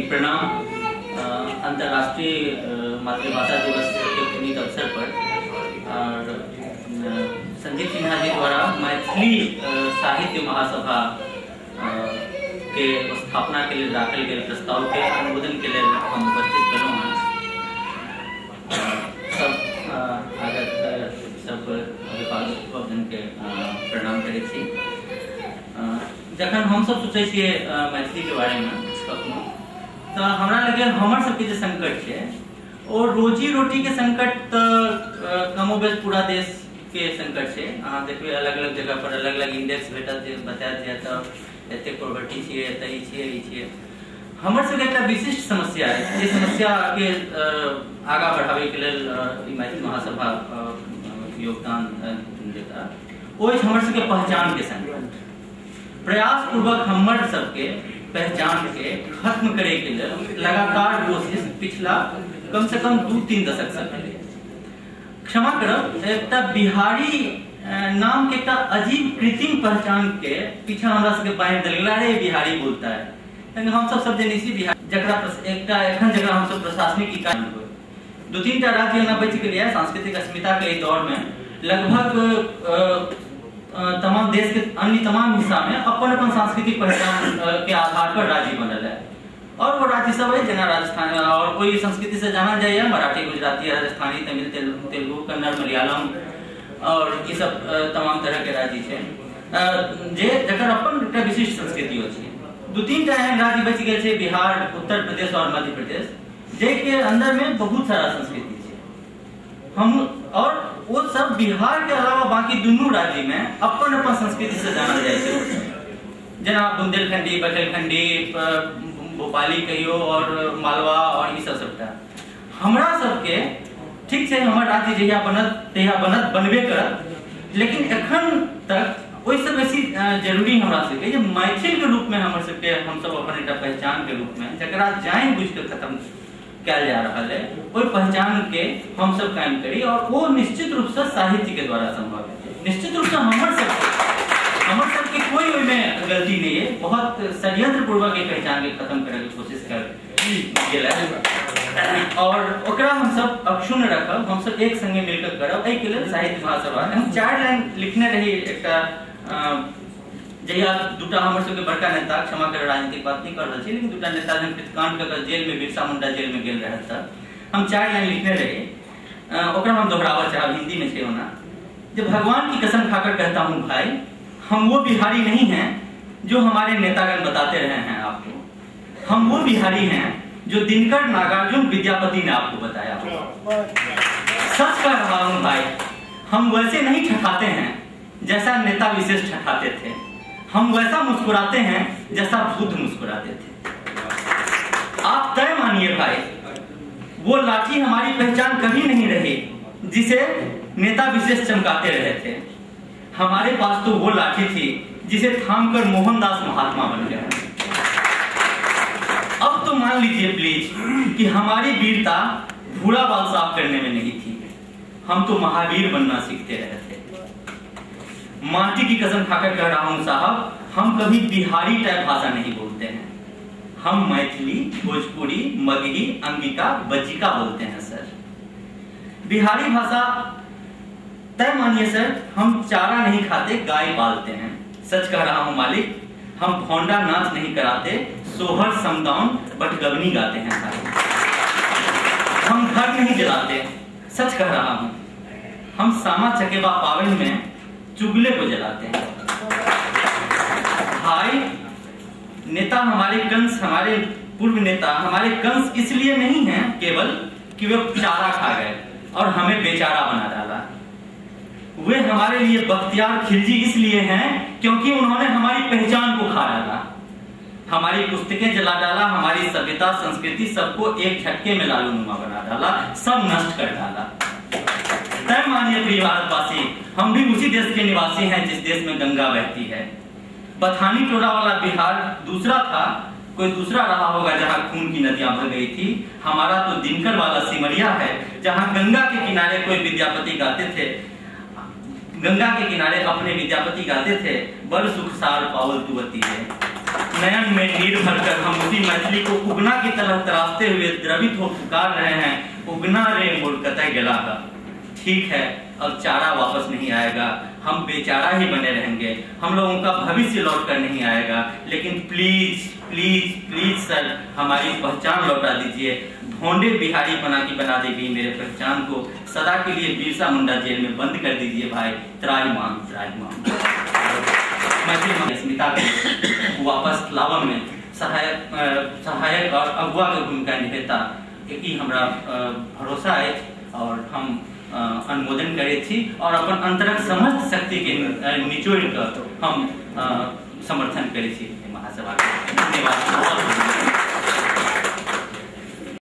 प्रणाम। अंतर्राष्ट्रीय मातृभाषा दिवस के पुनीत अवसर पर और संजीव सिन्हा जी द्वारा मैथिली साहित्य महासभा के स्थापना के लिए राखल गेल प्रस्ताव के अनुमोदन के लिए हम उपस्थित भेलहुँ हँ। सब आगत सब अभिभावक के प्रणाम करै छी। जखन हमसब सोचै छियै मैथिली के बारे में कखनो, तऽ हमरा लगैए हमर सबके जे संकट छै ओ रोजी रोटी के संकट तऽ कमोबेश पूरा देश के संकट छै। अहाँ देखबै अलग अलग जगह पर अलग अलग इंडेक्स भेटत जे बतायत जे एतऽ एतेक प्रोवर्टी छियै, एतऽ ई छियै, ई छियै। हमर सबके एकटा विशिष्ट समस्या अछि, जे समस्या के आगाँ बढ़ाबैके लेल ई मैथिली महासभा योगदान देता, ओ अछि हमर सबके पहचान के संकट। प्रयास पूर्वक हमर सबके पहचान के खत्म करे के लेल लगातार कोशिश पिछला कम से कम 2-3 दशक से भेलै। क्षमा करब, एकटा बिहारी नाम के एकटा अजीब कृत्रिम पहचान के पीछा हमरा सबके बांधि देल गेल, अरे बिहारी बोलता है। लेकिन हम सब जनै छी बिहार जकरा एकटा एखन जकरा हमसब प्रशासनिक इकाई 2-3 टा राज्य एना बचि गेलैए सांस्कृतिक अस्मिता के एहि दौर में। लगभग तमाम देश के अन्य तमाम हिस्सा में अपन अपन सांस्कृतिक पहचान के आधार पर राज्य बनल है और वो राज्य सब है जेना राजस्थान और कोई संस्कृति से जानल जाइए, मराठी, गुजराती, राजस्थानी, तमिल, तेलुगु, कन्नड़, मलयालम और ये सब तमाम तरह के राज्य छै जे जकर अपन एकटा विशिष्ट संस्कृति होइ छै। 2-3 टा एहन राज्य बचि गेल छै, बिहार, उत्तर प्रदेश और मध्य प्रदेश, जाहिके अंदर में बहुत सारा संस्कृति छै। हम और वो सब बिहार के अलावा बाकी दुनू राज्य में अपन अपन संस्कृति से जानल जाइ छै, जेना बुंदेलखंडी, बघेलखंडी, भोपाली कहियो और मालवा और ई सब सबटा। हमरा सबके ठीक छै, हमर राज्य जहिया बनत तहिया बनत, बनबे करत, लेकिन एखन तक ओहिसँ बेसी जरूरी हमरा सबके जे मैथिल के रूप में हमर सबके हमसब अपन एकटा पहचान के रूप में जकरा जानि बुझि कऽ खत्म कयल जा रहल है, ओहि पहचान के हमसब कायम करी और वो निश्चित रूप से साहित्य के द्वारा संभव है। निश्चित रूप से हमर सबके कोई ओहिमे गलती नहीं है, बहुत षड्यंत्र पूर्वक ये पहचान के खत्म करे के कोशिश कर गेल है और ओकरा हमसब अक्षुण्ण रखब, हमसब एक संगे मिलकर करब। एहिके लेल साहित्य महासभा हम 4 लाइन लिखने रही एकटा जहिया दूटा हमर सबके बड़का नेता, क्षमा कर राजनीतिक बात नहीं कर रहल छी, लेकिन दूटा नेता जहन कृतकांड कऽ कऽ जेल में बिरसा मुंडा जेल में गेल रहै तऽ हम 4 लाइन लिखने रही, ओकरा हम दोहराबऽ चाहब, हिंदी में छै ओना। जे भगवान की कसम खाकर कहता हूँ भाई, हम वो बिहारी नहीं हैं जो हमारे नेतागण बताते रहे हैं आपको, हम वो बिहारी हैं जो दिनकर, नागार्जुन, विद्यापति ने आपको बताया। सच कह रहा हूँ भाई, हम वैसे नहीं ठठाते हैं जैसा नेता विशेष ठठाते थे, हम वैसा मुस्कुराते हैं जैसा बुद्ध मुस्कुराते थे। आप तय मानिए भाई, वो लाठी हमारी पहचान कभी नहीं रही जिसे नेता विशेष चमकाते रहे थे। हमारे पास तो वो लाठी थी जिसे थामकर मोहनदास महात्मा बन गए। अब तो मान लीजिए प्लीज कि हमारी वीरता भूरा बाल साफ करने में नहीं थी, हम तो महावीर बनना सीखते रहे थे। माटी की कसम खाकर कह रहा हूं साहब, हम कभी बिहारी टाइप भाषा नहीं बोलते हैं, हम मैथिली, भोजपुरी, मगही, अंगिका, बज्जिका बोलते हैं सर। बिहारी भाषा तय मानिए सर, हम चारा नहीं खाते, गाय पालते हैं। सच कह रहा हूं मालिक, हम भोंडा नाच नहीं कराते, सोहर समदाउन बटगवनी गाते हैं साहब। हम घर नहीं जलाते, सच कह रहा हूं, हम सामा चकेवा पावन में चुगले को जलाते हैं। भाई नेता हमारे कंस, हमारे पूर्व नेता हमारे कंस इसलिए नहीं हैं केवल कि वे चारा खा गए और हमें बेचारा बना डाला। वे हमारे लिए बख्तियार खिलजी इसलिए हैं क्योंकि उन्होंने हमारी पहचान को खा डाला, हमारी पुस्तकें जला डाला, हमारी सभ्यता संस्कृति सबको एक झटके में लालूनुमा बना डाला, सब नष्ट कर डाला। तय मानिए प्रिय भारतवासी, हम भी उसी देश के निवासी हैं जिस देश में गंगा बहती है। बथानी टोला वाला बिहार दूसरा था, कोई दूसरा रहा होगा जहां खून की नदियां बह गई थी। हमारा तो दिनकर वाला सिमरिया है जहां गंगा के किनारे कोई विद्यापति गाते थे, गंगा के किनारे अपने विद्यापति गाते थे, बड़ सुख सार पावल तुअती है। नयन में नीर भरकर हम उसी मैथिली को उगना की तरह तराशते हुए द्रवित हो पुकार रहे हैं, उगना रे मोर कतय गेला का। ठीक है, अब चारा वापस नहीं आएगा, हम बेचारा ही बने रहेंगे, हम लोगों का भविष्य लौट कर नहीं आएगा, लेकिन प्लीज प्लीज प्लीज सर हमारी पहचान लौटा दीजिए। भोंडे बिहारी बना की बना देगी मेरे पहचान को, सदा के लिए बिरसा मुंडा जेल में बंद कर दीजिए भाई। त्राहिमाम त्राहिमाम। मैथिली अस्मिता के वापस लाबऽ में सहायक और अगुआ के भूमिका निभेता, ई हमरा भरोसा अछि और हम अनुमोदन करै छी और अपन अंतरक समस्त शक्ति के निचोड़ कऽ हम समर्थन करै छी महासभा के। धन्यवाद।